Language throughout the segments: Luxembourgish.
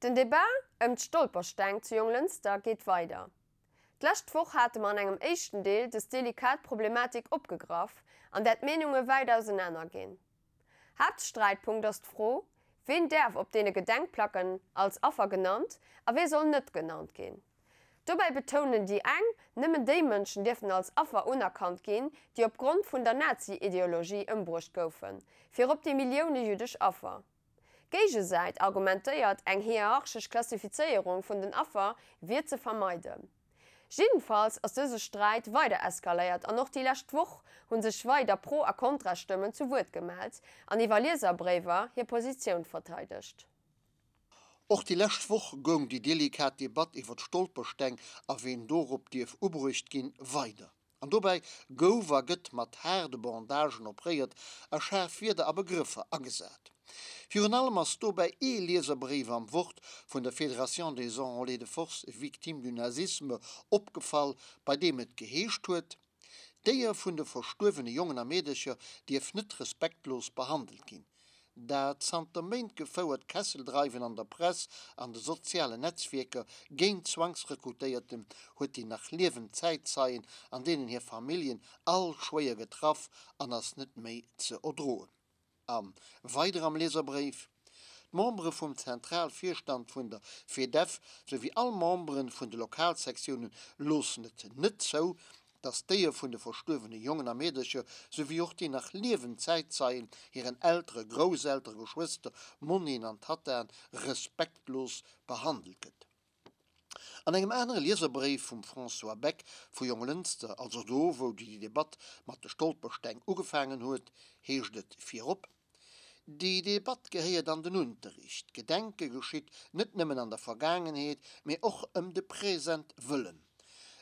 Den Debat ëm d'Stolpersteng zu Jonglënster geet weider. D'lescht Woch hate mer an engem éischten Deel dës delikat Problematik opgegraff, an där d'Meenunge wäit ausenaner ginn. Haaptsträitpunkt ass d'Fro, Ween däerf op deene Gedenkplacken als Affer genannt a wee soll net genannt ginn? Dobäi betounen déi eng, nëmmen déi Mënschen dierften als Affer unerkannt ginn, déi op Grond vun der Nazi-Ideologie ëmbruecht goufen, virop déi Millioune jüddesch Affer. D'Géigesäit argumentéiert, eng hierarchesch Klassifizéierung vun den Affer wier ze vermeiden. Jiddenfalls ass dëse Sträit weider eskaléiert an och déi lescht Woch hu sech weider Pro a Kontrastëmmen zu Wuert gemellt an iwwer Lieserbréiwer hir Positioun verteidegt. Och déi lescht Woch goung déi delikat Debatt iwwer d'Stolpersteng a ween dorop dierf ubruecht ginn, weider. An dobäi gouf a gëtt mat haarde Bandagen opréiert a schaarf Wierder a Begrëffer agesat. Virun allem ass dobäi ee Lieserbréif am Wort vun der Fédération des Enrôlés de Force Victimes du Nazisme opgefall, bei deem et geheescht huet, D'Éier vun de verstuerwene Jongen a Meedercher dierf net respektlos behandelt ginn. Dat zanter Méint gefouert Kesseldreiwen an der Press an de sozialen Netzwierker géint Zwangsrekrutéierten huet déi nach liewend Zäitzeien an deenen hir Familljen all schwéier getraff an ass net méi ze erdroen. A weider am Lieserbréif, D'Membere vum Zentralvirstand vun der FEDEF souwéi all Membere vun de Lokalsektiounen loossen et net zou, dass d'Éier vun de verstuerwene Jongen a Meedercher souwéi och déi nach liewend Zäitzeien, hiren Eltere, Grousseltere, Geschwëster, Monnien an Tattaen respektlos behandelt gëtt. An engem anere Lieserbréif vum François Beck vu Jonglënster, also do wou déi Debatt mat de Stolpersteng ugefaangen huet, heescht et virop, Déi Debatt gehéiert an den Unterricht. Gedenke geschitt net nëmmen an der Vergaangenheet, mee och ëm de Present wëllen.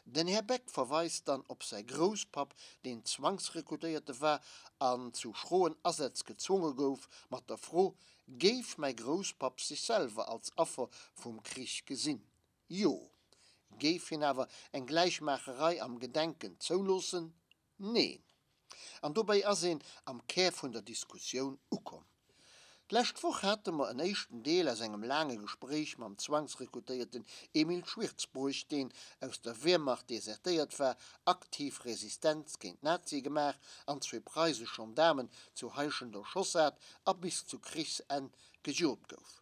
Den Här Beck verweist dann op säi Grousspapp, deen Zwangsrekrutéierte war an zu schroen Asätz gezwonge gouf, mat der Fro, Géif mäi Grousspapp sech selwer als Affer vum Krich gesinn? Jo. Géif hien awer eng Gläichmaacherei am Gedenken zouloossen? Neen. An dobäi ass een am Kär vun der Diskussioun ukomm. D'lescht Woch hate mer en éischten Deel aus engem laange Gespréich mam Zwangsrekrutéierten Emil Schwirtz bruecht, deen aus der Wehrmacht desertéiert war, aktiv Resistenz géint d'Nazie gemaach an zwee preisesch Gendaarmen zu Heischent erschoss hat a bis zu Krichsenn gejot gouf.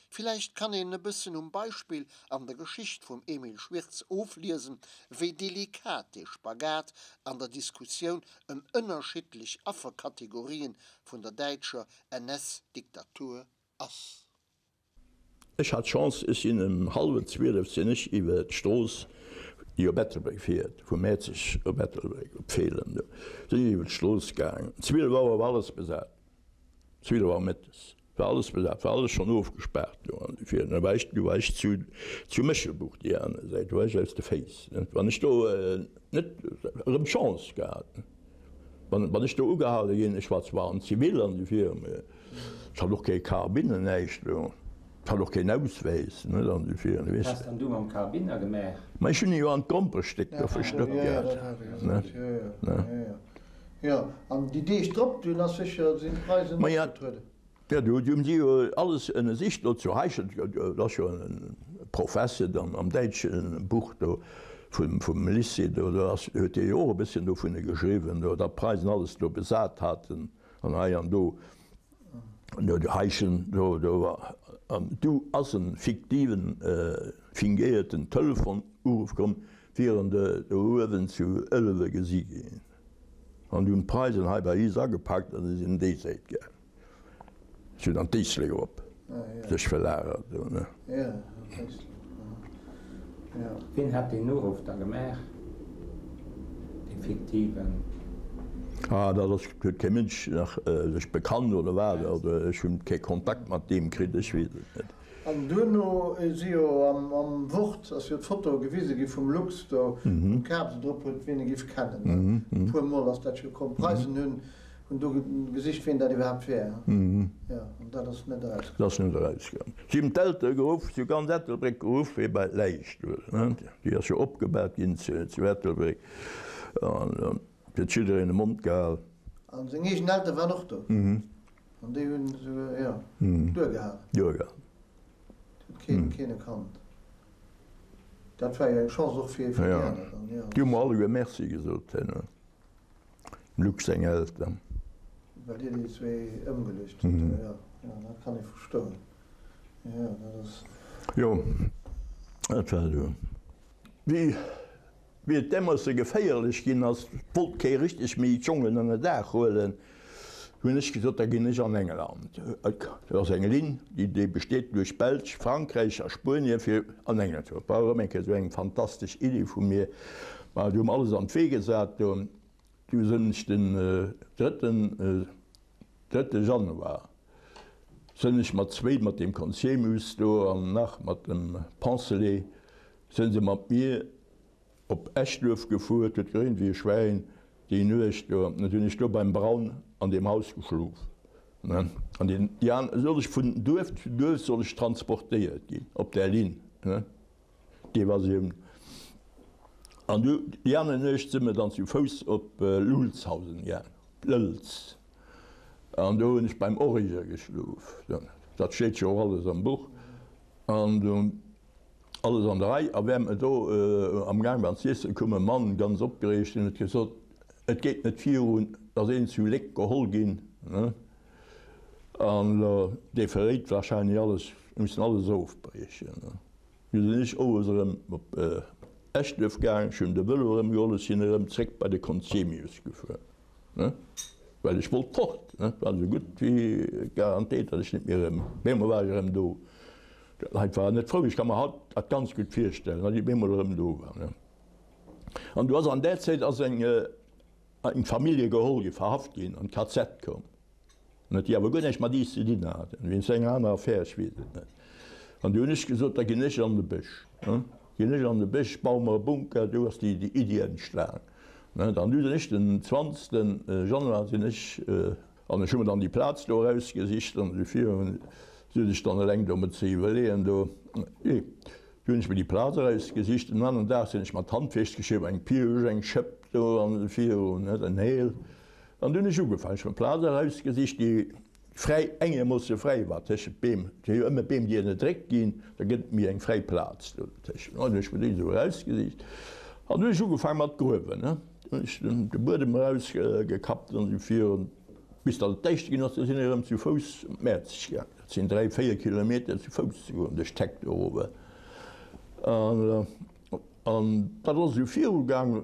Villäicht kann een e bëssen um Beispill an der Geschicht vum Emil Schwirtz ofliesen, wéi delikat dee Spagat an der Diskussioun ëm ënnerschiddlech Afferkategorien vun der däitscher NS-Diktatur ass. Ech hat Chance, ech sinn ëm hallwer 12 sinn ech iwwer d'Strooss, déi op Ettelbréck fiert, vu Mäerzeg op Ettelbréck, op Feelen do, sinn ech iwwer d'Strooss gaangen. 12 Auer war alles besat. 12 Auer mëttes war alles besat, war alles schonn ofgespaart do an dofir da war ech, du war ech zu zu Méchelbuch déi aner Säit, do war ech aus de Féiss, net? Wann ech do net erëm Chance gehat, wann wann ech do ugehale ginn, ech war zwar an Zivil an dofir, mä ech hat och kee Karabiner, näischt do, ech hat och keen Auswäis, net an dofir, weess. Wat has dann du mam Karabiner gemaach? Ma ech hunn e jo an d'Gromperestéck do verstoppt gehat, ne? Ne? Jo, an déi Deeg drop, dunn ass sécher, sinn d'Preisen opgetrueden. Jo, do hunn si jo alles ënnersicht do zu Heischent. Dat ass jo e Professer dann am däitsche Buch do vum Lycée do, do ass, huet dee jo och e bësschen dovunner geschriwwen do, datt d'Preisen alles do besat haten an hei an do. Do Heischent, do, do war, an du ass e fiktiven, fingéierten Telefonuruff komm, wieren de do uewen zu Ëlwe gesi ginn an hunn d'Preisen hei bei is agepakt an si sinn déi Säit gaang. Si hunn an d'Éislek erop sech verlagert do, ne. Wien hat deen Uruff da gemaach, dee fiktiven? Ah, dat ass, huet kee Mënsch nach sech bekannt oder wat, oder ech hunn kee Kontakt mat deem kritt, ech weess et net. An duerno si jo am Wort ass jo d'Foto gewise gi vum Lux do, wou d'Kaz se drop huet, wien e giff kennen. E puer Mol ass dat scho komm. D'Preisen hunn hunn do gesicht, wien dat iwwerhaapt wär. Jo, an dat ass net erauskomm. Dat ass net erauskomm. Si hunn d'Eltere geruff, si hu ganz Ettelbréck geruff, fir bei d'Läich do, déi ass jo opgebaart ginn zu Ettelbréck, an huet jiddereen de Mond gehal. An seng eegen Eltere waren och do. An déi hunn esouguer, jo, duergehalen. Duergehalen. Huet kee. Keen, keen e kannt. Dat war jo eng Chance och fir, fir déi aner dann, jo. Déi hu mer alleguer Merci gesot herno, dem Luc seng Eltern. Well Dir déi zwéi ëmgeluecht hutt, jo, jo, dat kann ee verstoen. Jo, jo, dat ass. Jo, dat war esou. Wéi Wéi et dämoosse geféierlech ginn ass, wollt kee richteg méi d'Jongen ënner Daach huelen, hunn ech gesot, da ginn ech an England. Et ass eng Linn, déi besteet duerch Belsch, Frankräich a Spuenien, fir an England ze goen. War erëm eng Kéier esou eng fantastesch Iddi vu mir. Ma du hu mer alles an d'Wee gesat do. Du sinn ech den drëtten, drëtte Januar sinn ech mat zwéi, mat deem Conzemius do an nach mat dem Poncelet, Sënn se mat mir op Eschduerf gefuer, et huet gereent wéi e Schwäin déi Nuecht do, an hunn ech do beim Braun an deem Haus geschlof, ne, an deen, déi an, soll ech vun Duerf zu Duerf soll ech transportéiert ginn op där Linn, ne, d'Evasioun. An du, déi aner Nuecht si mer dann zu Fouss op Lulzhausen gaang, Lëlz, an do hunn ech beim Origer geschlof, dat steet jo och alles am Buch, an do. Alles an der Rei, a wärend mer do am Gaang waren z'iessen, koum e Mann, ganz opgereegt, en huet gesot, Et geet net virun, et ass een zu Léck geholl ginn, an elo, dee verréit wahrscheinlech alles, mir mussen alles ofbriechen. Du sinn ech owes erëm op Eschduerf gaang, ech hunn de Vëlo erëm geholl, ech sinn erëm zréck bei de Conzemius gefuer. Well ech wollt fort, et war esou gutt wéi garantéiert, datt ech net méi erëm, op eemol war ech erëm do. D'Leit waren net frou, ech ka mer haut dat ganz gutt virstellen, datt ech op eemol erëm do war. An du ass an där Zäit ass eng eng Famillje geholl ginn, verhaft ginn, an d'KZ koum. An dat déi awer guer näischt mat iis ze dinn haten, wéinst enger aner Affär, ech weess et net. An du hunn ech gesot, da ginn ech an de Bësch, ginn ech an de Bësch, baue mer e Bunker, do ass déi Iddi entstan. An du sinn ech den 20. Januar sinn ech, an ech hu mer dann déi Plaz do erausgesicht an esou virun, sot ech dann eleng do mat ze iwwerleeën do, nee, du hunn ech mer déi Plaz erausgesicht. Den aneren Dag sinn ech mat Handwierksgeschir, eng Pioche, eng Schëpp do an esou virun, en Heel, an du hunn ech ugefaangen. Ech hu mer d'Plaz erausgesicht, déi fräi, engermoosse fräi war tëschent Beem, et si jo ëmmer Beem déi ënnerdréckt ginn, da gëtt et méi eng fräi Plaz do dertëschent. An hunn ech mer déi esou erausgesicht an hunn ech ugefaange mat gruewen, ne, hunn ech de Buedem erausgekappt an esou virun, bis datt et däischter ginn ass, da sinn ech erëm zu Fouss op Mäerzeg gaangen, dat sinn 3, 4 Kilometer zu Fouss ze goen duerch d'Heck do erof an an dat ass esou virugaangen.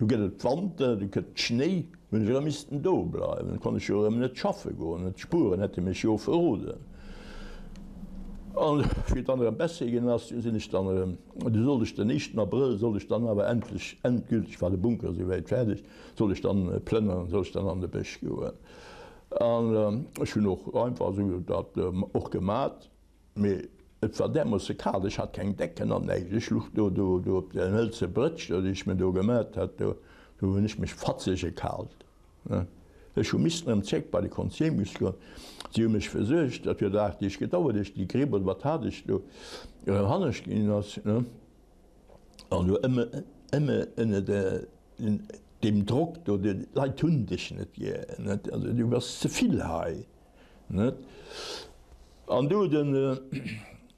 Du gëtt et Wanter, du kënnt Schnéi, hunn ech erëm missten do bleiwen, konnt ech jo erëm net schaffe goen, d'Spueren hätte mech jo verroden. An wéi et dann erëm besser ginn ass, du sinn ech dann erëm, du sollt ech den éischten Abrëll sollt ech dann awer endlech, endgülteg war de Bunker esouwäit fäerdeg, sollt ech dann plënnern, sollt ech dann an de Bësch goen. An ech hunn och einfach esou dat och gemat. Mee et war därmoosse kal, ech hat keng Decken an näischt. Ech luch do, do, do op där hëlze Brëtsch do, déi ech mir do gemat hat, do, do hunn ech mech fatzege kalt. Ech hu missten erëm zréck bei de Conzemius goen. Si hu mech versuergt, dat huet 8 Deeg gedauert, ier ech déi Gripp oder wat hat ech do, erëm hannescht ginn ass. An do ëmmer, ëmmer ënner deem Drock do, déi Leit hunn dech net gär, net, also du bass ze vill hei. Net? An du den,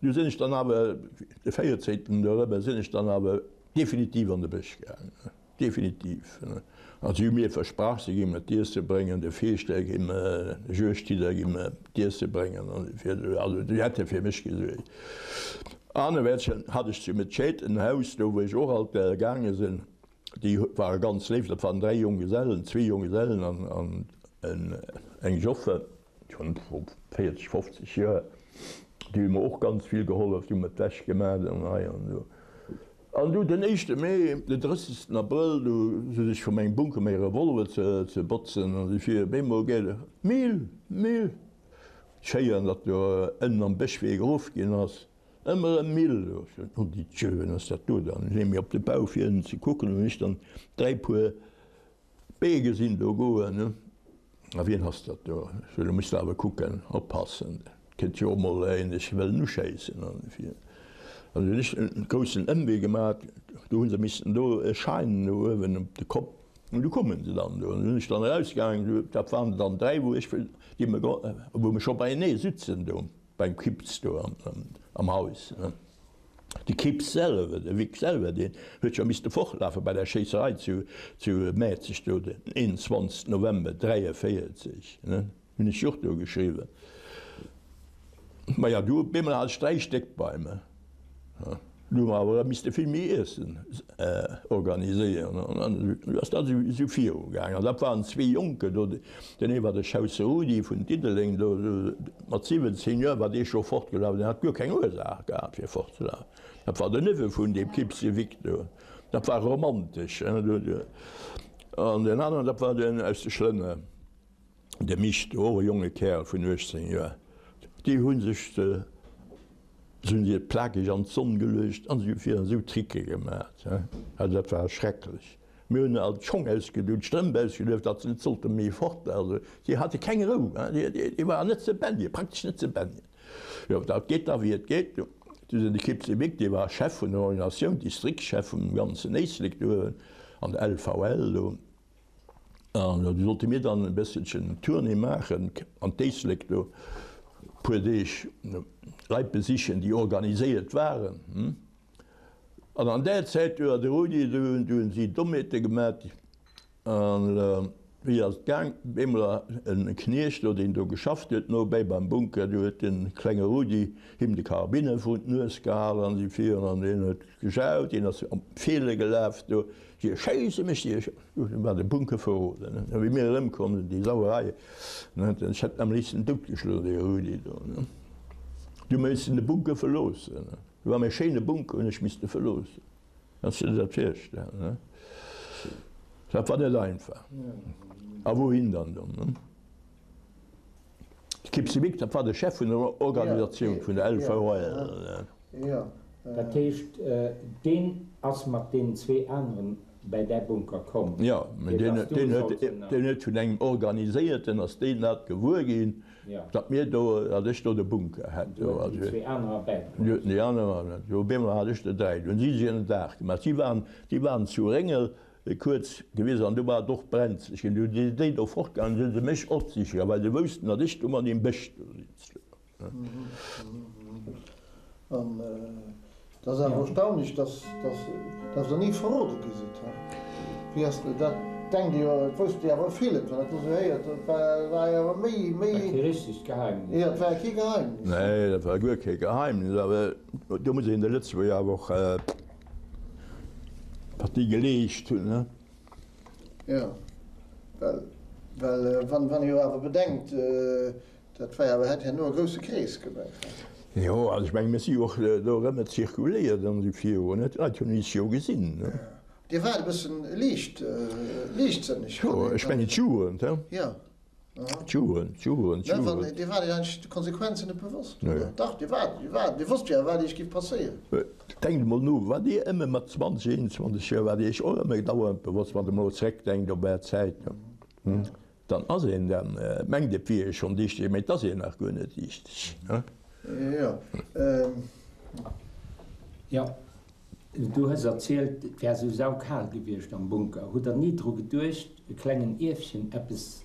du sinn ech dann awer, de véierzéngten do erëm, sinn ech dann awer definitiv an de Bësch gaangen. Definitiv. An si hu mir versprach, si géinge mer d'Iesse bréngen, de Feeschter géing mer, de Juegdhidder géing mer d'Iesse bréngen an esou virdu. Also déi hätte fir mech gesuergt. Anerwäerts hat ech zu Metschéit en Haus, do wou ech och alt gaange sinn. Déi ware ganz léif, dat waren 3 Jonggesellen, zwee Jonggesellen an eng Joffer vun 40, 50 Joer. Déi hu mer och ganz vill gehollef, déi hu mer d'Wäsch gemaach an hei an do. An du den éischte Mee, den 30. Abrëll, du sot ech vu mengem Bunker mäi Revolver ze botzen an esou vir, op eemol geet et, Mill! Mill! Ech héieren, datt do ënnen am Bëschwee geruff ginn ass. Ëmmer e Mill! Oh déi Tjö, wat ass dat do dann? Ech leeë mir op de Bau fir ënnen ze kucken, hunn ech dann 3 Puer Bee gesinn do goen. A wien ass dat do? Ech sot, do muss de awer kucken, oppassen, et kënnt jo och mol een dech wëllen uschéissen. An du hunn ech en groussen Ëmwee gemat, do hu se missen do e Schein do uewen op de Kopp, an du koumen se dann do. An du sinn ech dann erausgaangen, dat waren der dann 3, wou ech, déi mer, wou mer scho beienee sutzen do. Beim Kips do am Haus. De Kips selwer, de Vic selwer, deen huet scho misste fortlafe bei der Schéisserei zu Mäerzeg do den 21 November 43, ne? Hunn ech jo och do geschriwwen. Maja, du op eemol hat ech 3 Stéck bei mer. Du hu mer awer erëm misste vill méi Iessen organiséieren an du ass dat esou viru gaangen. An dat waren zwee Jonken do, deen ee war de Schausse Rudi vun Diddeleng do, mat 17 Joer war dee scho fortgelaf, deen hat guer keng Ursaach gehat fir fortzelafen. Dat war den Neveu vun deem Kipse Vic do, dat war romantesch. An deen aneren, dat war deen aus de Schlënner. De Mich, och e jonge Kärel vun 18 Joer, déi hu sech, se hunn sech plakeg an d'Sonn geluecht an se hu fir esou Tricke gemat. Also dat war schrecklech. Mir hunn all d'Schong ausgedoen, d'Strëmp ausgeduecht, datt se net sollte méi fort. Also si hate keng Rou, déi waren net ze bändigen, praktesch net ze bändigen. Jo, dat geet da wéi et geet. Du sinn de Kipse Mick, dee war Chef vun der Organisatioun, Distriktschef vum ganzen Éislek do an der LVL do. An do sollte mir dann e bësselchen Tournée maachen an d'Éislek do, puer Deeg Leit besichen, déi organiséiert waren. An an där Zäit, do hat de Rudi, do hunn si Dommheete gemat. An wéi ass et gaang? Op eemol e Kniecht do, deen do geschafft huet nobäi beim Bunker, do huet de klenge Rudi him de Karabiner vrun d'Nues gehalen an si virun an deen huet gejaut, deen ass op d'Feele gelaf do. Si erschéisse mech, si erschéisse mech. Dunn war de Bunker verroden. A wéi mir erëmkomm sinn, déi Sauerei, ech hätt en am léifsten doutgeschloen, dee Rudi do. Du hu mir missen de Bunker verloossen. Do war mäi schéine Bunker, hunn ech misste verloossen. Kanns du der dat virstellen? Dat war net einfach. A wouhin dann do? De Kipsy Mick, dat war de Chef vun der Organisatioun vun der LVL. Dat heescht, deen ass mat deenen zwee aneren bäi däi Bunker komm? Jo, mä deen huet vun engem Organiséierten ass deen dat gewuer ginn, datt mir do, datt ech do de Bunker hätt. Du huet déi zwee anerer bäibruecht? Du huet déi aner, op eemol hat ech der dräi. Du hunn si sech en Dag gemaach. Si waren, déi waren zu Réngel Kuerz gewiss an du war et och brenzleg ginn. Du si déi do fortgaangen, du hu se mech och siche gaangen, well se woussten, datt ech do mat deem Bësch do sitz. An et ass awer erstaunlech, datt datt Der ni verrode gi sidd, he? Wéi ass dat? Denkt Dir jo, et wousst Dir awer villes, wann Der dat esou héiert, et war war jo awer méi, méi. War kee richtegt Geheimnis. Jo, et war kee Geheimnis. Nee, dat war guer kee Geheimnis, awer do muss een de Lëtzebuerger awer och. Wat déi geleescht hunn, ne? Jo, well, well wann, wann ee jo awer bedenkt, dat war jo awer, hätt herno e grousse Krees gemaach. Jo, also ech mengen, mir si jo och do erëm zirkuléiert an esou viru, ne? D'Leit hunn is jo gesinn, ne? Dir waart e bëssen liicht, liichtsënneg. Jo, ech mengen d'Jugend, he? Jo. D'Jugend, d'Jugend, d'Jugend. Dir waart Iech eigentlech de Konsequenzen net bewosst, oder? Dach, Dir waart, Dir waart, Dir wosst jo, wat Iech géif passéieren. Denkt emol no, Waart Dir ëmmer mat 20, 21 Joer, waart Dir Iech och ëmmer dauernd bewosst, wann Der emol zréckdenkt op Är Zäit, dann ass een dann, mengt et wier ee schonn dichteg, mee et ass een nach guer net dichteg. Jo. Jo. Du hues erzielt, et wär sou saukal gewiescht am Bunker. Hutt der ni dru geduecht, e klengen Ierfchen eppes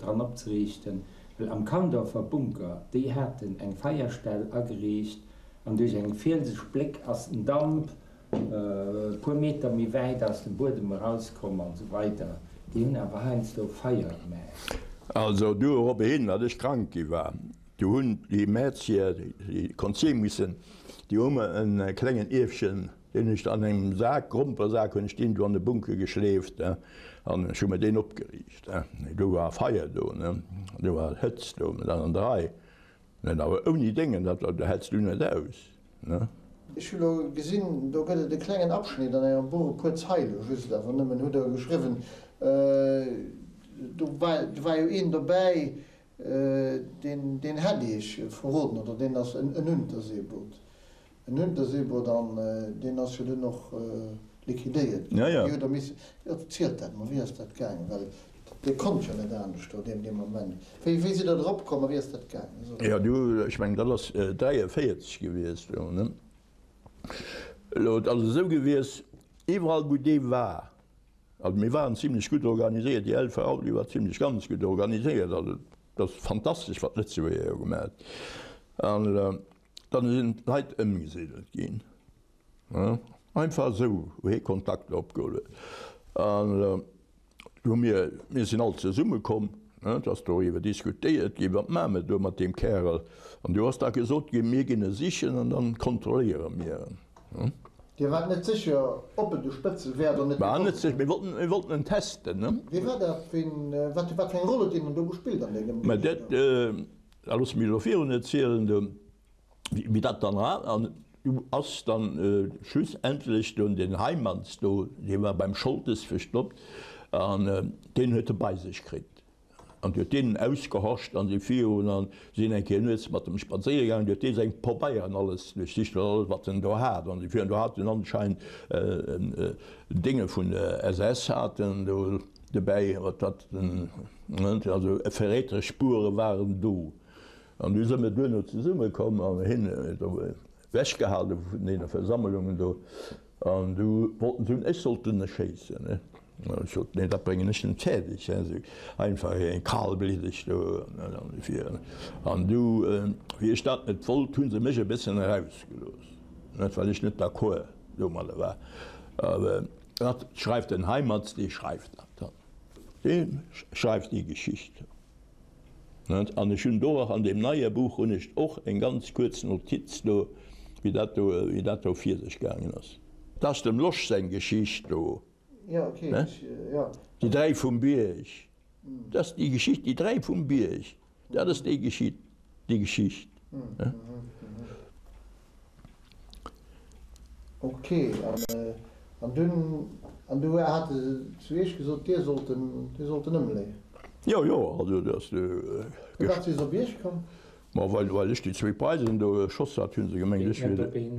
dran opzeriichten? Well am Kandorfer Bunker, déi haten eng Feierstell ageriicht an duerch eng fielseg Spléck ass den Damp e puer Meter méi wäit aus dem Buedem erauskomm an esou weider. Déi hunn awer heiansdo Feier gemaach. Also duerop hin, datt ech krank gi war, Du hunn déi Mäerzier, déi Konzil missen, déi hu mer en klengen Ierfchen, deen hunn ech an engem Sak, Grompersak hunn ech deen do an de Bunker geschleeft an ech hu mer deen opgeriicht. Do war Feier do, do war Hëtzt do, dat an der Rei, awer ouni Déngen, dat häls du net aus. Ech hu lo gesinn, do gëtt et e klengen Abschnitt an Ärem Buch, e puer Zeile just, awer nëmmen, hutt Der geschriwwen, do war, do war jo een dobäi, Deen, deen hätt Iech verroden, oder deen ass en Unterseeboot, en Unterseeboot, an deen ass jo dunn och liquidéiert ginn. Déi hutt Der missen, erzielt dat mol, wéi ass dat gaangen, well Dir konnt jo net anescht do deem, deem Moment. Wéi, wéi sidd Der drop komm a wéi ass dat gaangen? Sot Jo, du, ech mengen, dat ass 43 gewiescht do, ne? Elo, et ass esou gewiescht, iwwerall wou dee war, Also mir waren zimlech gutt organiséiert, déi LVA, déi war zimlech ganz gutt organiséiert. Also dat ass fantastesch, wat d'Lëtzebuerger jo gemaach hunn. An dann sinn d'Leit ëmgesidelt ginn. Einfach esou, wou hie Kontakter opgeholl huet. An du hu mir, mir sinn all zesumme komm, et ass doriwwer diskutéiert ginn, wat maache mir do mat deem Kärel? An du ass da gesot ginn, mir ginn e sichen an dann kontrolléiere mir en. Dir waart net sécher, ob et e Spëtzel wär oder net? War net sécher, mir wollten, mir wollten en testen. Wie war dat? Ween, wat, wat fir eng Roll huet deen dann do gespillt an deem? Mä dat, da loosse mir elo virun erzielen do. Wéi dat dann war, an du ass dann schlussendlech do den Heimanns do, dee war beim Scholtes verstoppt, an deen huet e bei sech kritt an huet deen ausgehorcht an si virun an sinn eng Kéier nuets mat em spadséiere gaangen, du huet dee seng Pabeieren alles duerchsicht an alles wat en do hat an si virun, do hat en anscheinend Dénge vun der SS hat en do dobäi, wat dat, also verräteresch Spuere waren do. An du si mir duerno zesumme komm an hien huet do ewechgehale vun deene Versammelungen do. An du wollten se hunn, ech sollt en erschéissen. An ech sot, nee, dat bréngen ech net fäerdeg, esou einfach eng kalbliddeg do an du, wéi ech dat net wollt, hu se mech e bëssen erausgelooss, net well ech net d'accord domadder war. Awer dat schreift den Heimatz, dee schreift dat dann, dee schreift déi Geschicht. An ech hunn do och an deem neie Buch hunn ech och eng ganz kuerz Notiz do, wéi dat do, wéi dat do vir sech gaangen ass. Dat ass dem Losch seng Geschicht do, ne? Déi 3 vum Bierg. Dat ass déi Geschicht, déi 3 vum Bierg, dat ass déi Geschicht, déi Geschicht, ne? Ok, an dunn, an du hate se zu iech gesot, dir sollt en, dir sollt en ëmleeën? Jo, jo, also dat ass de. Firwat si se op iech komm? Ma well, well ech déi zwéi Preisen do erschoss hat, hu se gemengt, ech wier. Geet net op een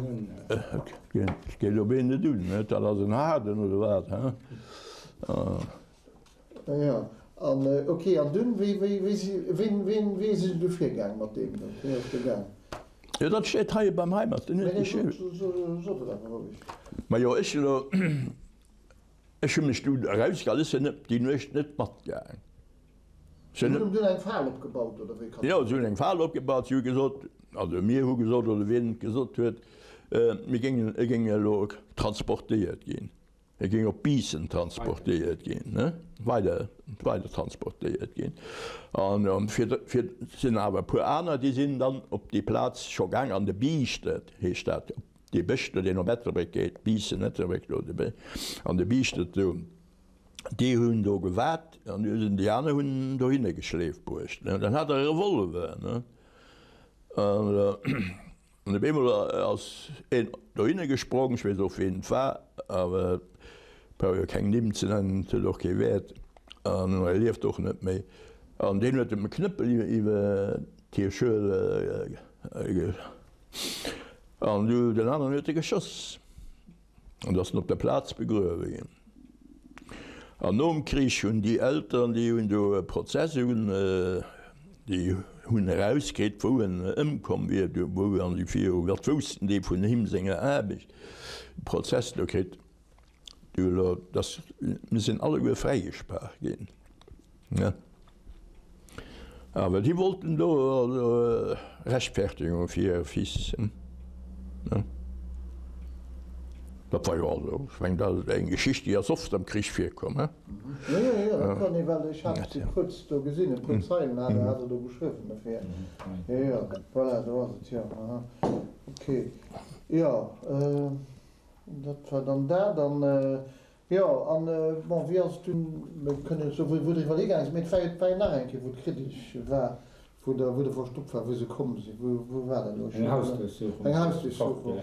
un. Geet op een net un, net? Dat ass en Haarden, oder wat, he? Jo, an ok, an dunn, wéi, wéi, wéi si, wéi, wéi, wéi si se du virgaang mat deem do? Wéi ass do gaang? Jo, dat steet hei beim Heimat, den huet geschriwwen. Sot et einfach roueg. Majo, ech elo, ech hu mech du erausgehal, ech sinn net déi Nuecht net matgaang. Si hunn dunn eng Fal opgebaut, oder wéi kann. Jo, si hunn eng Fal opgebaut, si hu gesot, also mir hu gesot, oder wien et gesot huet, mir géingen, e géing elo transportéiert ginn. E géing op Biissen transportéiert ginn, ne? Weider, weider transportéiert ginn. An fir, fir, sinn awer e puer aner, déi sinn dann op déi Plaz scho gaang, an de Biischtert heescht dat, op dee Bësch do, deen op Ettelbréck geet, Biissen, Ettelbréck do, de Bësch, an de Biischtert do, déi hunn do gewaart an du sinn déi aner hunn en dohinner geschleeft bruecht, ne? Dann hat er e Revolver, ne? An. An op eemol ass een dohinner gesprong, ech weess och ween et war, awer et brauch jo keng Nimm ze nennen, et huet och kee Wäert an e lieft och net méi, an deen huet em e Knëppel iwwer hir Schuel an du den aneren huet e geschoss. An ass en op der Plaz begruewe ginn. An nom Krich hunn déi Elteren, déi hunn do e Prozess un, déi hunn erauskritt, wou en ëmkomm wier, wou an déi viru, wat woussten déi vun him senger Aarbecht, e Prozess do kritt. Du elo, dass, mir sinn alleguer fräigesprach ginn. Awer déi wollten do also Rechtfertigung fir hire Fils. Dat war jo also, ech mengen, dat ass eng Geschicht, déi ass oft am Krich virkomm. Jo, jo, jo, dat kann ee, well ech hat se kuerz do gesinn, e puer Zeilen hat er, hat er do geschriwwen dofir. Jo, jo, voilà, do ass et, jo, aha, okay. Jo, dat war dann dat. An Jo, an bon, wéi ass et dunn, mir kënnen jo soen, wou der iwwerall higaange sidd, mee et war jo, et war jo nach eng Kéier, wou et kritesch war, wou der, wou der verstoppt war, wou se komm sinn. Wou, wou war dat elo? Eng Hausduerchsuchung. Eng Hausduerchsuchung,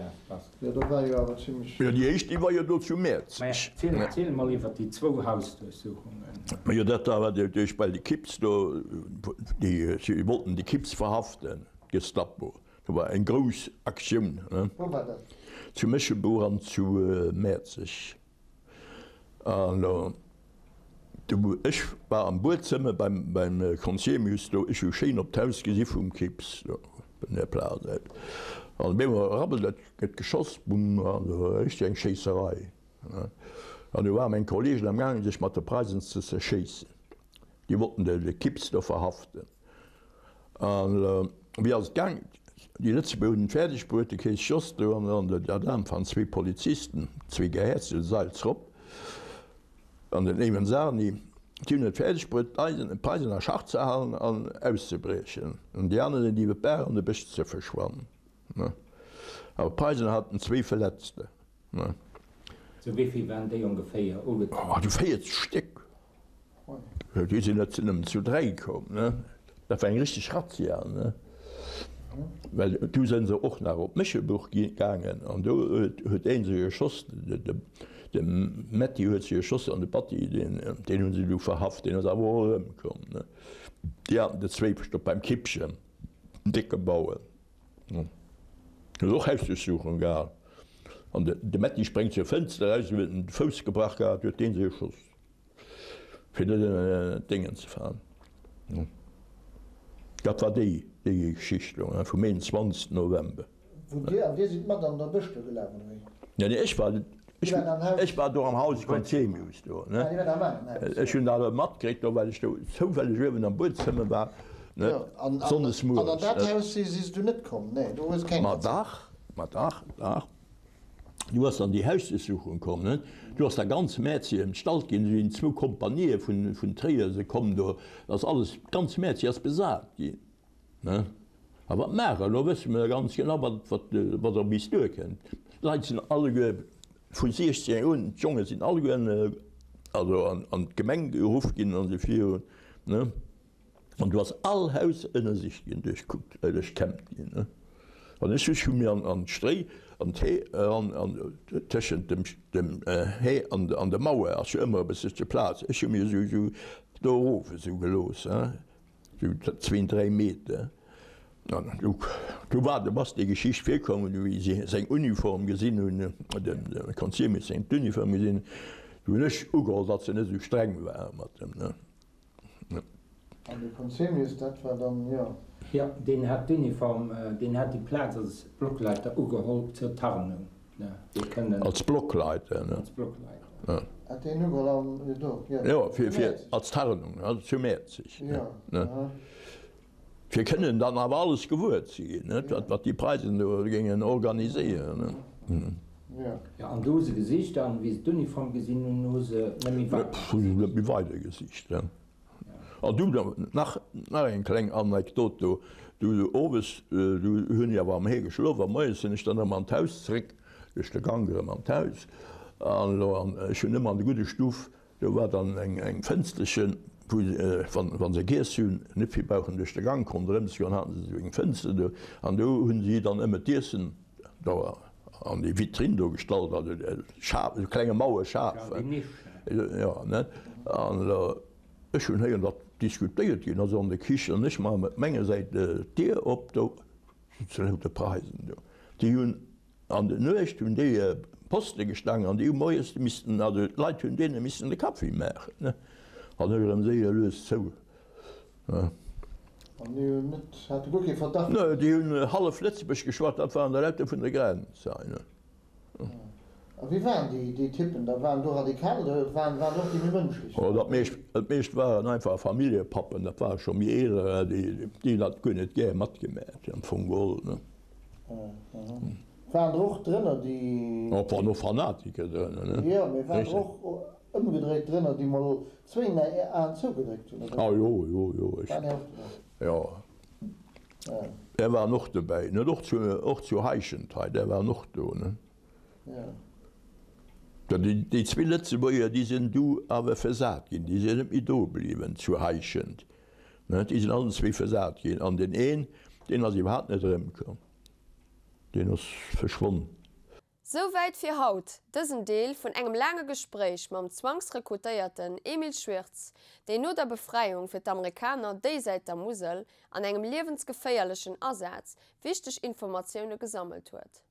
jo, do war jo awer zimlech. Jo, déi éischt, déi war jo do zu Mäerzeg. Mä ziel, ziel emol iwwer déi zwou Hausduerchsuchungen. Majo, dat war duerch, well déi Kipps do, déi, si wollten déi Kipps verhaften, d'Gestapo. Do war eng grouss Aktioun. Wou war dat? Zu Méchelbuch an zu Mäerzeg. An do, ech war am Buedzëmmer beim, beim Conzemius do, ech hu schéin op d'Haus gesi vum Kipps do, vun där Plaz aus. An op eemol rabbelt et, gëtt geschoss, bumm, an do war richteg eng Schéisserei. An do ware meng Kollegen am gaangen, sech mat de Preisen ze zerschéissen. Déi wollten de Kipps do verhaften. An wéi ass et gaang? Déi Lëtzebuerger hunn et fäerdeg bruet, de Kees Jost do an an de Adam van zwee Polizisten, zwee Gehäerzte, de Seils Rob an den Ewen Sarni, déi hunn et fäerdeg bruet, d'Preisen a Schach ze halen an auszebriechen. An déi aner sinn iwwer d'Baach an de Bësch ze verschwannen. Awer d'Preisen haten zwee Verletzter. Zu wéi vill waren déi ongeféier ugetratt? Oh, 40 Stéck. Déi sinn net nëmmen zu 3 komm, ne? Dat war eng richteg Razzia, ne? Well du sënn se och nach op Méchelbuch gaangen an do huet een se geschoss, de Metty huet se geschoss an de Batty, deen, deen hu se du verhaft, deen ass awer och erëmkomm, ne? Déi haten de Zwéipestopp beim Kippchen, den décke Bauer, ne? Huet och Hausduerchsuchung gehat an de Metty spréngt zur Fënster eraus, huet en de Fouss gebrach gehat, huet dee se geschoss. Fir net ënner d'Déngen ze falen. Dat war déi Geschicht do vum 21. November. Wou Dir, an Dir sidd mat an der Bësch do gelaf, oder wéi? Nee, nee, ech war, ech war do am Haus Conzemius do, ne. Ah, Dir waart am aneren Haus. Ech hunn dat matkritt do, well ech do zoufälleg uewen am Buedzëmmer war, ne, sonndes mueres. An an dat Haus si s du net komm? Nee, do hues keng. Ma dach, ma dach, dach. Du ass dann déi Hausdurchsuchung komm, net? Du ass da ganz Mäerzeg ëmstallt ginn, do sinn zwou Kompanië vun, vun Tréier se komm do, ass alles, ganz Mäerzeg ass besat ginn, ne? A wat maachen? Elo wësse mer ganz genau, wat, wat, wat op is duerkënnt. D'Leit sinn alleguer vu 16 un, d'Jonge sinn alleguer, also an, an d'Gemeng geruff ginn an esou virun, ne? An do ass all Haus ënnersicht ginn, duerchkuckt, duerchkämmt ginn. An ech hu mir an d'Stréi, an d'Hee eran, an tëschent dem dem Hee an an der Mauer ass jo ëmmer e bësselche Plaz, ech hu mir esou esou do erof esou gelooss, esou zween, dräi Meter. An du du war, du bass déi Geschicht virkomm, wéi si seng Uniform gesinn hunn, dem Consiemius seng d'Uniform gesinn hunn, du hunn ech ugeholl, datt se net esou streng ware mat em. An de Conzemius, dat war dann, jo. Jo, deen hat d'Uniform, deen hat déi Plaz als Blockleiter ugeholl zur Tarnung, ne, fir kënnen. Als Blockleiter, ne? Als Blockleiter. Hat deen ugeholl an, jo, do, jo. Jo, fir, fir, als Tarnung, also zu Mäerzeg, ne? Jo, aha. Fir kënnen dann awer alles gewuer ze ginn, net, wat, wat déi Preisen do géingen organiséieren, ne? Jo. Jo, an do hu se gesicht, an wéi se d'Uniform gesinn hunn, hu se net méi weider gesicht. Hu se net méi weider gesicht, ne? An du, nach, nach eng kleng Anekdot do, Du owes, du hunn ech awer am Hee geschlof, a moies sinn ech dann erëm an d'Haus zréck, duerch de Gank erëm an d'Haus, an elo, an ech hunn ëmmer an de gudde Stuff Do war dann eng Fënsterchen, wou se, wann se giess hunn, net vill brauchen duerch de Gank ronderëm ze goen, haten se esou eng Fënster do. An do hunn si dann ëmmer d'Iessen do an déi Vitrinn do gestallt, also Schaf, esou klenge Mauerschaf. Jo, ne? An elo, ech hunn héieren, datt diskutéiert ginn ass an der Kichen, an ech maache mat menger Säit d'Dier op, do sitzen lauter Preisen do. Déi hunn An der Nuecht hunn déi Poste gestaangen an déi hu moies missten, also d'Leit hunn deene missen de Kaffi maachen, ne. An ech erëm séier lues zou, ne. An déi hunn net, hate guer kee Verdacht? Ne, déi hunn hallef Lëtzebuerg geschwat, dat waren der lauter vun der Grenz hei, ne. A wéi waren déi, déi Typen da? Waren do Radikal oder waren, waren och déi méi mënschlech? Oh, dat meescht, dat meescht waren einfach Familljepappen, dat ware scho méi eeler, déi, déi hunn dat guer net gär matgemat am Fong geholl, ne. Waren der och drënner déi. Et waren och Fanatiker drënner, ne? Jo, mee waren der och ëmgedréit drënner, déi mol zwéin Aen zougedréckt hunn, oder? Ah jo, jo, jo, ech. Waren déi och dobäi? Jo. Där waren och dobäi, net? Och zu, och zu Heischent hei, där waren och do, ne? Jo. Déi, déi zwee Lëtzebuerger, déi sinn du awer versat ginn, déi sinn net méi do bliwwen zu Heischent. Déi sinn allen zwee versat ginn an deen een, deen ass iwwerhaapt net erëmkomm, deen ass verschwonn. Souwäit fir haut dësen Deel vun engem laange Gespréich mam Zwangsrekrutéierten Emil Schwirtz, deen no der Befreiung fir d'Amerikaner déisäit der Musel an engem liewensgeféierlechen Asaz wichteg Informatioune gesammelt huet.